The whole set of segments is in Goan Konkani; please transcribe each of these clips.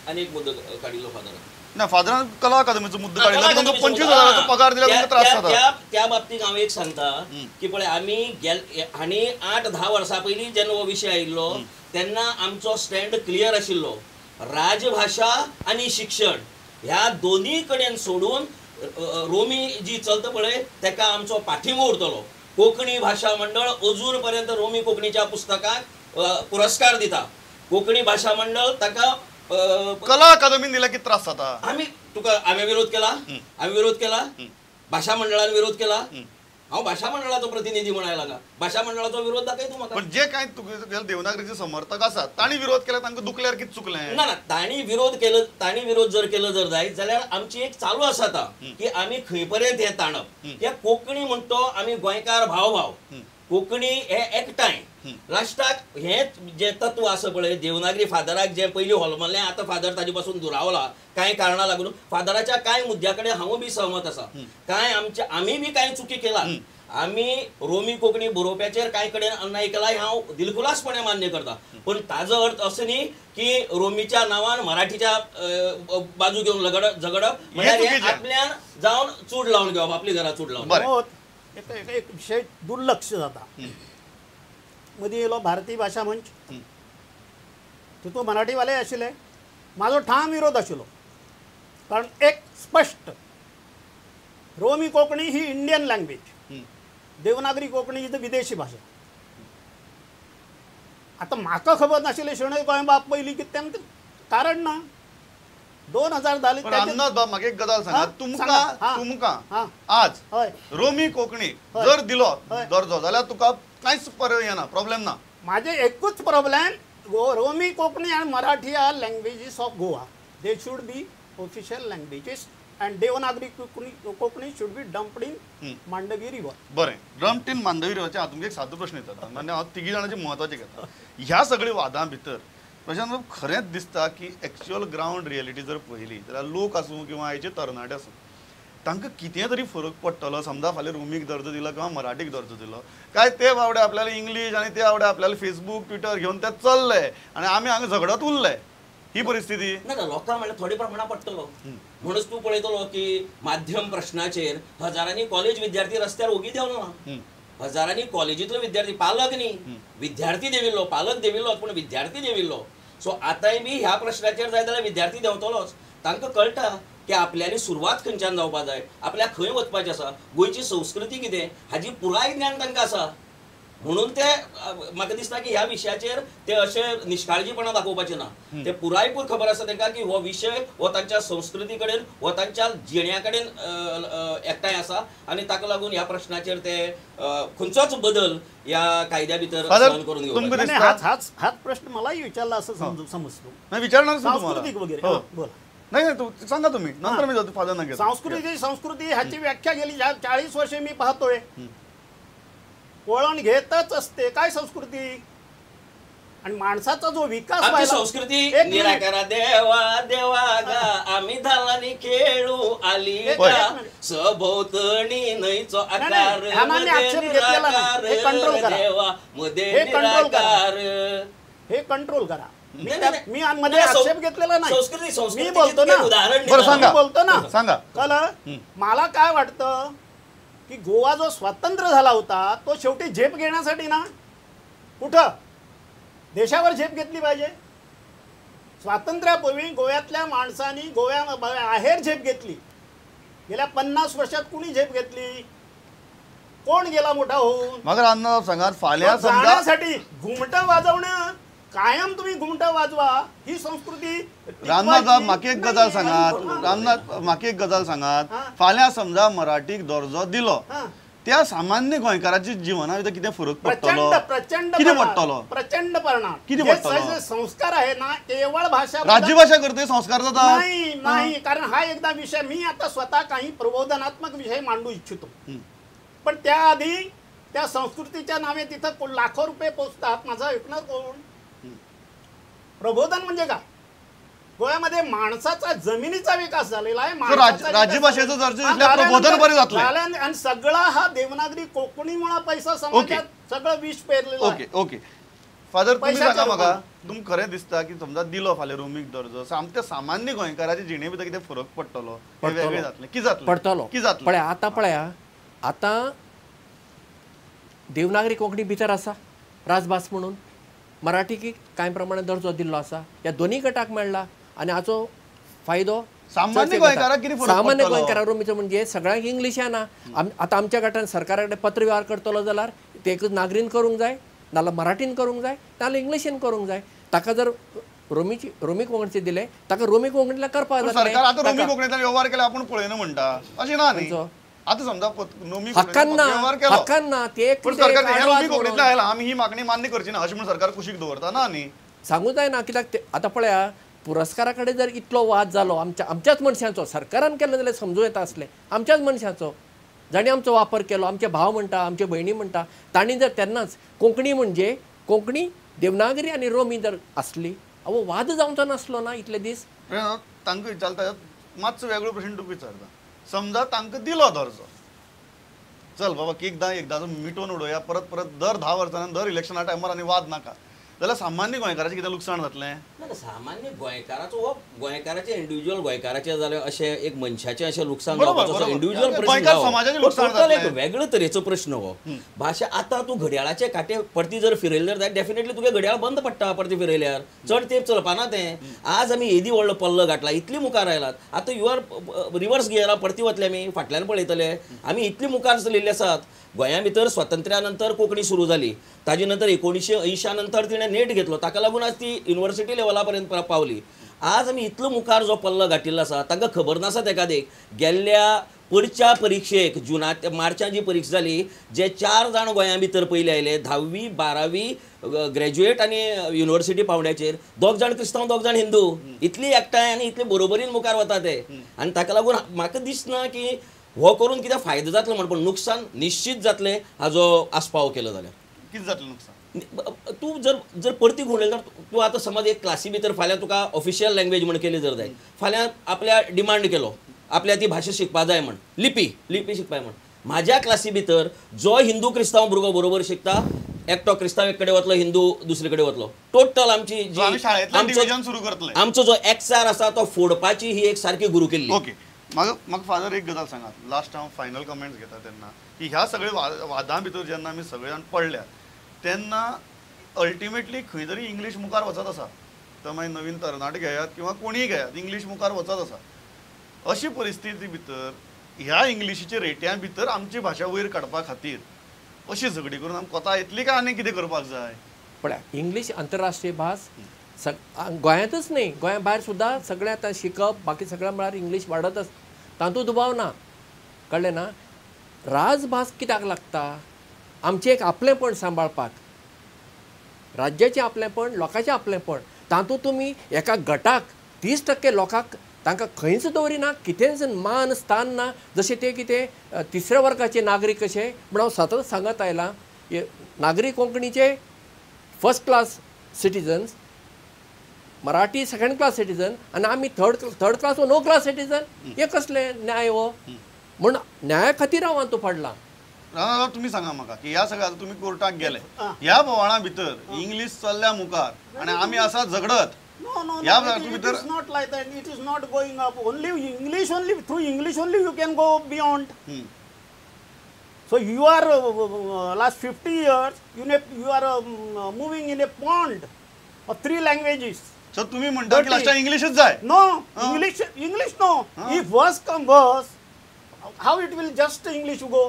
आनी एक मुद्दो काडिल्लो फादरान. ना, फादरान कला अकादमीचो मुद्दो काडिल्लो, तुमकां 25,000 पगार दिल्यार तुमकां त्रास जाता. त्या बाबतीत हांव एक सांगता की पळय आमी हांणी 8-10 वर्सां पयलीं जेन्ना हो विशय आयिल्लो तेन्ना आमचो स्टँड क्लियर आशिल्लो. राजभाशा आनी शिक्षण ह्या दोनी कडेन सोडून रोमी जी चलता पळय तेका आमचो पाठिंबो उरतलो. कोंकणी भाशा मंडळ अजून पर्यंत रोमी कोंकणीच्या पुस्तकाक पुरस्कार दिता. कोंकणी भाशा मंडळ ताका कला अकादमीन दिला की त्रास जाता. आमी तुका हांवें विरोध केला, हांवें विरोध केला, भाशा मंडळान विरोध केला. हांव भाशा मंडळाचो प्रतिनिधी म्हण आयला हांगा, भाशा मंडळाचो विरोध दाखय तूं म्हाका. पण जे कांय तुगेले देवनागरीचे समर्थक आसात तांणी विरोध केला, तांकां दुखल्यार कितें चुकलें? ना ना, तांणी विरोध केलो, तांणी विरोध जर केलो जर जायत जाल्यार आमची एक चालू आसा आतां की आमी खंय पर्यंत हें ताणप. हे कोंकणी म्हणटा तो आमी गोंयकार भाव भाव, कोंकणी हे एकठांय लास्टाक हें जें तत्व आसा पळय देवनागरी फादराक जें पयलीं होलमल्लें, आतां फादर ताजे पासून दुरावला कांय कारणां लागून. फादराच्या कांय मुद्द्या कडेन हांवूय बी सहमत आसा. कांय आमचे आमी बी कांय चुकी केला, आमी रोमी कोंकणी बरोवप्याचेर कांय कडेन अन्याय केला हें हांव दिलखुलासपणे मान्य करता. पण ताजो अर्थ असो न्ही की रोमीच्या नांवान मराठीच्या बाजू घेवन झगडप म्हळ्यार आपल्यान जावन चूड लावन घेवप, आपली घरा चूड लावन. एक विशय दुर्लक्ष जाता. मदीं येयलो भारतीय भाशा मंच, तितून मराठीवाले आशिल्ले, म्हाजो ठाम विरोध आशिल्लो. कारण एक स्पश्ट रोमी कोंकणी ही इंडियन लँग्वेज, देवनागरी कोंकणी ही विदेशी भाशा. आतां म्हाका खबर नाशिल्लें शणै गोंयबाब पयलीं कितें तें कारण ना. 2000 जाले. रामनाथ बाब, म्हाका एक गजाल सांगा, तुमकां तुमकां आज रोमी कोंकणी जर दिलो दर्जो जाल्यार तुका कांयच येना, प्रॉब्लेम ना? म्हाजे एकूच प्रॉब्लेम, रोमी कोंकणी आनी Marathi are languages of Goa, they should be official languages and Devanagari Konkani should be dumped in Mandovi river. बरें, डम्प्ड इन मांडवी रिवरचे हांव तुमकां एक सादो प्रश्न विचारता, आनी हांव तिगी जाणांचे म्हत्वाचे घेता. ह्या सगळ्या वादां भितर प्रशांत बाब खरेंच दिसता की एक्च्युअल ग्रावंड रियलिटी जर पळयली जाल्यार लोक आसूं किंवा आयचे तरणाटे आसूं तांकां कितें तरी फरक पडटलो. समजा फाल्यां रोमीक दर्जो दिलो किंवा मराठीक दर्जो दिलो काय ते बावडे आपल्याला इंग्लीश आनी ते बावडे आपल्याला फेसबूक ट्विटर घेवन ते चल्ले आनी आमी हांगा झगडत उरले, ही परिस्थिती ना. ना, लोकांक म्हणल्यार थोडे प्रमाणां पडटलो. म्हणून तूं पळयतलो की माध्यम प्रश्नाचेर हजारांनी कॉलेज विद्यार्थी रस्त्यार ओगी देंवलो ना. हजारांनी कॉलेजींतलो विद्यार्थी, पालक न्ही, विद्यार्थी देविल्लो, पालक देविल्लो पूण विद्यार्थी देविल्लो. सो आतांय बी ह्या प्रश्नाचेर जाय जाल्यार विद्यार्थी देंवतलोच. तांकां कळटा की आपल्याली सुरवात खंयच्यान जावपा जाय, आपल्याक खंय वचपाचें आसा, गोंयची संस्कृती कितें हाजी पुराय ज्ञान तांकां आसा. म्हणून ते म्हाका दिसता की ह्या विशयाचेर ते अशे निश्काळजीपणा दाखोवपाचे ना. ते पुरायपूर खबर आसा तांकां की हो विशय हो तांच्या संस्कृती कडेन, हो तांच्या जिण्या कडेन एकठांय आसा आनी ताका लागून ह्या प्रश्नाचेर ते खंयचोच बदल ह्या कायद्या भितर सहन करून घेवपाचे. हाच हाच प्रश्न मलाही विचारला असं समजतो. नाही, विचारणार सांस्कृतिक वगैरे बोला. नाही नाही, सांगा तुम्ही, नंतर मी जातो फादर. नाही, सांस्कृतिक संस्कृती ह्याची व्याख्या गेली 40 वर्षे मी पाहतोय, वळण घेतच असते. काय संस्कृती आणि माणसाचा जो विकास, संस्कृती निराकारा देवा देवा गा आम्ही धालानी खेळू आली सभोवतणी न्हंयचो आकार, देवा मध्ये निराकार. हे कंट्रोल करा. मी मध्ये आक्षेप घेतलेला नाही, मी बोलतो ना, सांगा बोलतो ना, सांगा. कळलं मला काय वाटतं की गोवा जो स्वतंत्र झाला होता तो शेवटी झेप घेण्यासाठी ना, कुठं देशावर झेप घेतली पाहिजे. स्वातंत्र्यापूर्वी गोव्यातल्या माणसांनी गोव्या आहेर झेप घेतली. गेल्या 50 वर्षात कुणी झेप घेतली? कोण गेला मोठा होऊन? मग रामनाथ सांगा, फाल्यां जाण्यासाठी घुमटं वाजवणं, कायम तुम्ही घुमटं वाजवा ही संस्कृती. रामनाथ म्हाका एक गजाल सांगात, रामनाथ म्हाका एक गजाल सांगात, फाल्यां समजा मराठीक दर्जो दिलो त्या सामान्य गोंयकाराच्या जिवना भितर कितें फरक पडटलो? प्रचंड कितें पडटलो? प्रचंड परिणाम. कितें पडटलो? संस्कार आहे ना, केवळ भाषा राज्यभाषा करते संस्कार जाता नाही नाही. कारण हा एकदा विषय मी आता स्वतः काही प्रबोधनात्मक विषय मांडू इच्छितो, पण त्याआधी त्या संस्कृतीच्या नावे तिथं लाखो रुपये पोचतात, माझं ऐकणार कोण? प्रबोधन म्हणजे काय? गोव्यामध्ये माणसाचा जमिनीचा विकास झालेला आहे, राज्यभाषेचा दर्जा प्रबोधन बरे जातले आणि सगळा हा देवनागरी कोकणीमुळे पैसा समाजात सगळं विष पेरलेलं आहे. Okay okay. फादर तुमी सांगा म्हाका, तुमकां खरें दिसता की समजा दिलो फाल्यां रोमीक दर्जो, सामक्या सामान्य गोंयकाराच्या जिणे भितर कितें फरक पडटलो, वेगळें जातलें, कितें जातलें? पडटलो, कितें जातलें? पळया आतां, पळया आतां देवनागरी कोंकणी भितर आसा राजभास म्हणून, मराठीक कांय प्रमाणे दर्जो दिल्लो आसा, ह्या दोनूय गटाक मेळ्ळा आनी हाचो फायदो सामान्य गोंयकाराक कितें फरक सामान्य पडटलो? गोंयकाराक रोमीचो म्हणजे सगळ्यांक इंग्लीश येना. आतां आमच्या गटान सरकारा कडेन पत्र व्यवहार करतलो जाल्यार ते एकच नागरीन करूंक जाय, नाल्यार मराठीन करूंक जाय, नाल्यार इंग्लिशीन करूंक जाय. ताका जर रोमीची रोमी कोंकणीचे दिले ताका रोमी कोंकणीतल्यान करपाक जातलें. सरकार आतां रोमी कोंकणींतल्यान वेव्हार केला आपूण पळयना म्हणटा अशें ना न्ही. आतां समजा रोमी वेव्हार केलो, हक्कान ना ते रोमी कोंकणींतल्यान आयला, आमी ही मागणी मान्य करची ना अशें म्हणून सरकार कुशीक दवरता ना न्ही. सांगू जायना कित्याक आतां पळया पुरस्कारा कडेन जर इतलो वाद जालो आमच्या आमच्याच मनशांचो, सरकारान केलो जाल्यार समजूं येता आसलें, आमच्याच मनशांचो जाणी आमचो वापर केलो, आमचे भाव म्हणटा, आमचे भयणी म्हणटा, तांणी जर तेन्नाच कोंकणी म्हणजे कोंकणी देवनागरी आनी रोमी जर आसली अहो वाद जावचो नासलो ना इतले दीस. तांकां विचारता मातसो वेगळो प्रश्न तुका विचारता, समजा तांकां दिलो दर्जो, चल बाबा की एकदां एकदां मिटोवन उडोवया, परत परत दर 10 वर्सांनी दर इलेक्शना टायमार आनी वाद नाका, जाल्यार सामान्य गोंयकाराचें कितें लुकसाण जातलें? ना, सामान्य गोंयकाराचो हो गोंयकाराचें इंडिविज्युअल गोंयकाराचें जाल्यार अशें एक मनशाचें अशें लुकसाण जावपाचो इंडिविज्युअल प्रश्न, एक वेगळे तरेचो प्रश्न हो. भाशा आतां तूं घड्याळाचे कांटे परती जर फिरयले जाल्यार डेफिनेटली तुगे घड्याळ बंद पडटा, परती फिरयल्यार चड तेंप चलपाना तें. आज आमी येदी व्हडलो पल्लो गांठला, इतली मुखार आयलात, आतां you are reverse गियरा परती वतले आमी, फाटल्यान पळयतले आमी, इतली मुखार चलिल्ले आसात. गोंया भितर स्वातंत्र्या नंतर कोंकणी सुरू जाली, ताजे नंतर 1980 नंतर तिणें नेट घेतलो, ताका लागून आज ती युनिवर्सिटी लेवला पर्यंत पावली. आज आमी इतलो मुखार जो पल्लो गांठिल्लो आसा तांकां खबर नासा एकादेक गेल्ल्या पडच्या परिक्षेक जुना मार्चान जी परिक्षा जाली, जे 4 जाण गोंया भितर पयले आयले 10वी 12वी ग्रॅज्युएट आनी युनिवर्सिटी पावंड्याचेर, 2 जाण क्रिस्तांव 2 जाण हिंदू, इतली एकठांय आनी इतले बरोबरीन मुखार वता ते. आनी ताका लागून म्हाका दिसना की हो करून कितें फायदो जातलो म्हण, पूण नुकसान निश्चित जातलें हाजो आस्पाव केलो जाल्यार. कितें जातलें नुकसान? तूं जर जर परती घुंवडयली जाल्यार तूं आतां समज एक क्लासी भितर फाल्यां तुका ऑफिशियल लँग्वेज म्हण केली जर जाय, फाल्यां आपल्या डिमांड केलो आपल्या ती भाशा शिकपा जाय म्हण, लिपी लिपी शिकपा म्हण, म्हाज्या क्लासी भितर जो हिंदू क्रिस्तांव भुरगो बरोबर शिकता, एकटो क्रिस्तांव एक कडेन वतलो, हिंदू दुसरे कडेन वतलो, टोटल आमची जी आमचो जो एक्सार आसा तो फोडपाची ही एक सारकी गुरू केल्ली. ओके, म्हाका म्हाका फादर एक गजाल सांगात, लास्ट हांव फायनल कमेंट्स घेता तेन्ना की ह्या सगळे वादां भितर जेन्ना आमी सगळे जाण पडल्या तेन्ना अल्टिमेटली खंय तरी इंग्लीश मुखार वचत आसा, तर मागीर नवीन तरणाटे घेयात किंवा कोणीय घेयात, इंग्लीश मुखार वचत आसा. अशी परिस्थिती भितर ह्या इंग्लिशीच्या रेट्यां भितर आमची भाशा वयर काडपा खातीर अशी झगडी करून आमकां कोता येतली काय आनी कितें करपाक जाय? पळया, इंग्लीश आंतरराष्ट्रीय भास गोंयांतच न्ही, गोंया भायर सुद्दां सगळें आतां शिकप बाकी सगळ्या म्हळ्यार इंग्लीश वाडत आसा, तातूंत दुबाव ना. कळ्ळें ना? राजभास कित्याक लागता? आमचें एक आपलेंपण सांबाळपाक, राज्याचें आपलेंपण, लोकांचें आपलेंपण. तातूंत तुमी एका गटाक 30% लोकांक तांकां खंयच दवरिना, कितेंच मान स्थान ना, जशें ते कितें तिसऱ्या वर्गाचे नागरीक कशे. म्हण हांव सतत सांगत आयलां, नागरी कोंकणीचे first class citizens, Marathi second class citizen, आनी आमी थर्ड क्लास वो नो क्लास सिटीजन. हे कसले न्याय हो? म्हूण न्याया खातीर हांव हातूंत पडलां. तुमी सांगा म्हाका की ह्या सगळ्या तुमी कोर्टाक गेले, ह्या बोवाळा भितर इंग्लीश चल्ल्या मुखार आनी आमी आसा झगडत. No, no, no, it is not like that. It is not going up. Only English, only through English only you can go beyond. So you are last 50 years, you are moving in a pond of 3 languages. So तुम्ही म्हणता की लास्ट इंग्लिशच जाय? No, English, English no. If worse come worse, how it will just English go?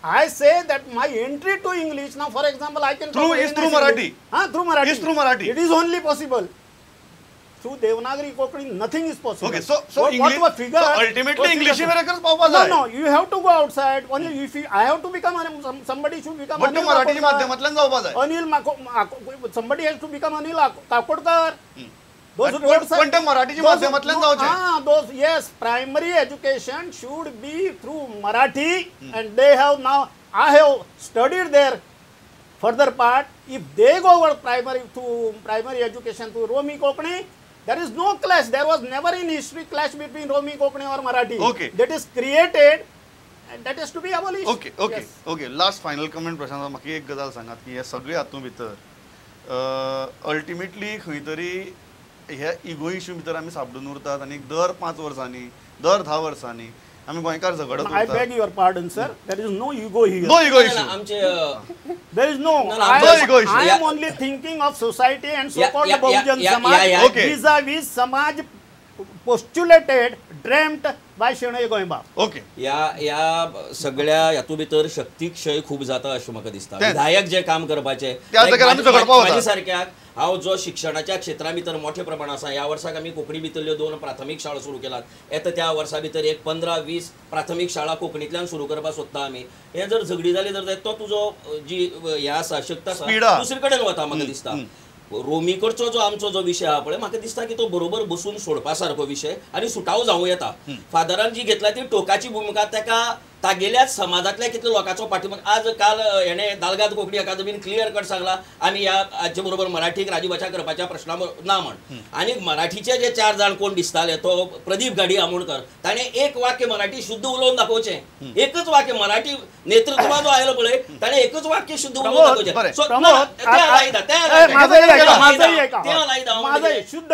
I say that my entry to English now, for example, I can through is through Marathi. Ah, through Marathi. Is through Marathi. It is only possible. Through Devanagari Konkani, nothing is possible. Okay, so so English, what figure, so ultimately English मेरेकच पावपा जाय. No, no, you have to go outside. Only if you, I have to become somebody should become. But Marathi माध्यमांतल्यान जावपा जाय. Anil, somebody has to become Anil Kakodkar. Those पण ते मराठीच्या माध्यमांतल्यान जावचें. Ah, those, yes, primary education should be through Marathi, and they have now, I have studied their further part. If they go over primary to primary education to Romi Konkani, there is no clash. There was never in history clash between Romi Konkani or Marathi. Okay. That is created and that is to be abolished. Okay, okay, okay. Last final comment Prashant, म्हाका एक गजाल सांगात की हे सगळे हातूंत भितर अल्टिमेटली खंय तरी ह्या इगो इशू भितर आमी सापडून उरतात आनी दर 5 वर्सांनी दर 10 वर्सांनी आमी गोंयकार झगडत I उरतात. Beg your pardon, sir. There is no ego here. No ego issue. आमचे There is no. No, no, I, ego issue. I am only thinking of society and so-called Yeah, yeah, Bahujan yeah, Samaj yeah, yeah. Okay. vis-a-vis Samaj postulated, dreamt by Shenoy Goembab. Okay. या या सगळ्या हातूंत भितर शक्तिक्षय खूब जाता अशें म्हाका दिसता. विधायक जे काम करपाचें त्या जाग्यार आमी झगडपा वता. म्हाजे सारक्याक हांव जो शिक्षणाच्या क्षेत्रा भितर मोठ्या प्रमाणात आसा, ह्या वर्साक आमी कोंकणी भितरल्यो 2 प्राथमीक शाळा सुरू केलात. येता त्या वर्सा भितर एक 15-20 प्राथमीक शाळा कोंकणींतल्यान सुरू करपाक सोदता आमी. हें जर झगडी जाली तर तो तुजो जी हें आसा शक्त आसा दुसरे कडेन वता म्हाका दिसता. रोमी कडचो जो आमचो जो विशय आहा पळय म्हाका दिसता की तो बरोबर बसून सोडपा सारको विशय आनी सुटाव जावं येता. फादरान जी घेतला ती टोकाची भुमिका ताका तागेल्याच समाजांतल्या कितल्या लोकांचो पाठिंबो. आज काल हेणें दालगाद कोंकणी अकादमीन क्लियर कट सांगला आमी ह्या हाचे बरोबर मराठीक राजभाशा करपाच्या प्रश्ना ना म्हण. आनी मराठीचे जे 4 जाण कोण दिसताले तो प्रदीप घाडी आमोणकर ताणें एक वाक्य मराठी शुद्ध उलोवन दाखोवचें, एकच वाक्य मराठी नेतृत्वा जो आयलो पळय ताणें एकच वाक्य शुद्ध उलोवन दाखोवचें. सो शुद्ध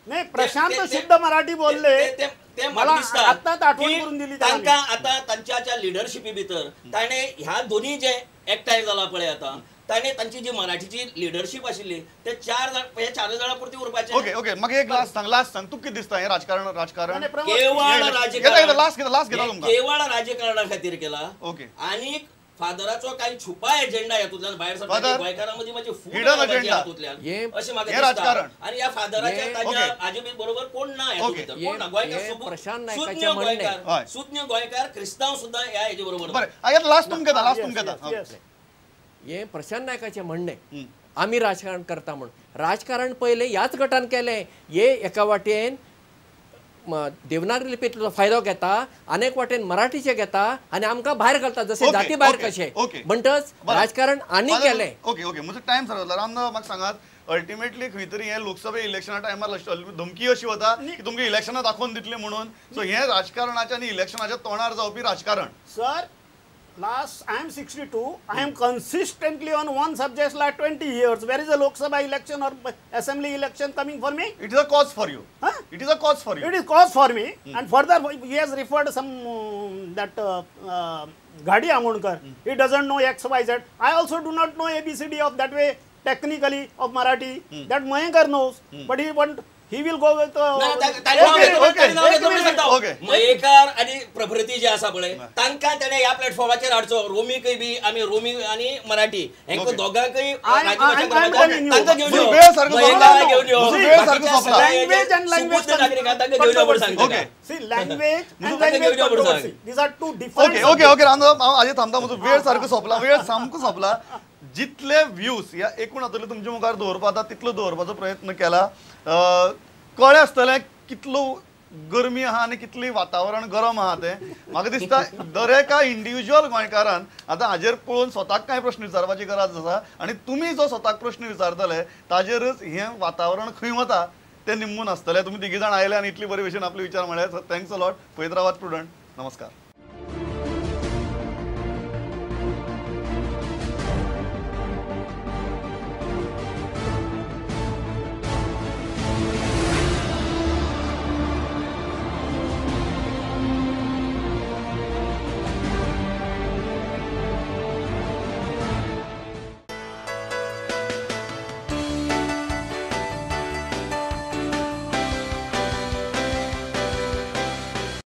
नाही, प्रशांत शुद्ध मराठी बोलले मला आताच आठवण करून दिली. तांकां आतां तांच्या लिडरशिपी भितर ताणें ह्या दोनी जे एकठांय जाला पळय आतां ताणें तांची जी मराठीची लिडरशीप आशिल्ली ते 4 जाण हे 4 जाणां पुरती उरपाचें. ओके ओके मागीर एक लास्ट सांग, लास्ट सांग, तुका कितें दिसता हें राजकारण राजकारण केवळ राजकारण लास्ट घेता लास्ट घेता तुमकां केवळ राजकारणा खातीर केला. ओके. आनी फादराचो काही छुपा एजेंडा हातूंतल्यान भायर सरता, गोंयकारां मदीं मातशी फूट हातूंतल्यान अशें म्हाका दिसता. आनी ह्या फादराच्या ताच्या हाजे बरोबर कोण ना हातूंत भितर, कोण ना गोंयकार, सुज्ञ गोंयकार, सुज्ञ गोंयकार क्रिस्तांव सुद्दां ह्या हेजे बरोबर. बरें लास्ट तुमकां येता, लास्ट तुमकां येता. हें प्रशांत नायकाचें म्हणणें आमी राजकारण करता म्हूण. राजकारण पयलें ह्याच गटान केलें. हे एका वाटेन देवनागरी लिपींतलो फायदो घेता आनी एक वाटेन मराठीचे घेता आनी आमकां भायर घालता जशें जाती भायर कशें म्हणटच राजकारण आनी केलें. ओके ओके म्हजो टायम सरला. रामदास म्हाका सांगात अल्टिमेटली खंय तरी हें लोकसभा इलेक्शना टायमार धमकी अशी वता की तुमकां इलेक्शनां दाखोवन दितली म्हणून. सो हें राजकारणाच्या आनी इलेक्शनाच्या तोंडार जावपी राजकारण. Sir last, I am 62, I am consistently on one subject like 20 years. Where is a Lok Sabha election or assembly election coming for me? It is a cause for you. Huh? It is a cause for you. It is cause for me. And further, he has referred some that Ghadi Amonkar. He doesn't know X, Y, Z. I also do not know A, B, C, D of that way technically of Marathi. That Mayenkar knows. But he won't. He will go with Mayekar आनी प्रभृती जे आसा पळय तांकां तेणें ह्या प्लॅटफॉर्माचेर हाडचो. रोमीकय बी आमी रोमी आनी मराठी हेंकां दोगांकय तांकां घेवन यो, मयेकाराक घेवन यो, नागरिकांक तांकां घेवन यो म्हूण सांगता. Language and language controversy, these are two different. Okay okay okay Ramdas हांव आजी थांबता, म्हजो वेळ सारको सोंपला, वेळ सामको सोंपला. जितले व्यूज ह्या एकूण हातूंतले तुमच्या मुखार दवरपा आतां तितलो दवरपाचो प्रयत्न केला. कळ्ळें आसतलें कितलो गरमी आहा आनी कितली वातावरण गरम आहा तें. म्हाका दिसता दर एका इंडिविज्युअल गोंयकारान आतां हाजेर पळोवन स्वताक कांय प्रश्न विचारपाची गरज आसा आनी तुमी जो स्वताक प्रश्न विचारतले ताजेरच हें वातावरण खंय वता तें निंबून आसतलें. तुमी तिगी जाण आयले आनी इतली बरी भशेन आपले विचार म्हळ्यार thanks a lot. पळयत रावात प्रुडंट. नमस्कार.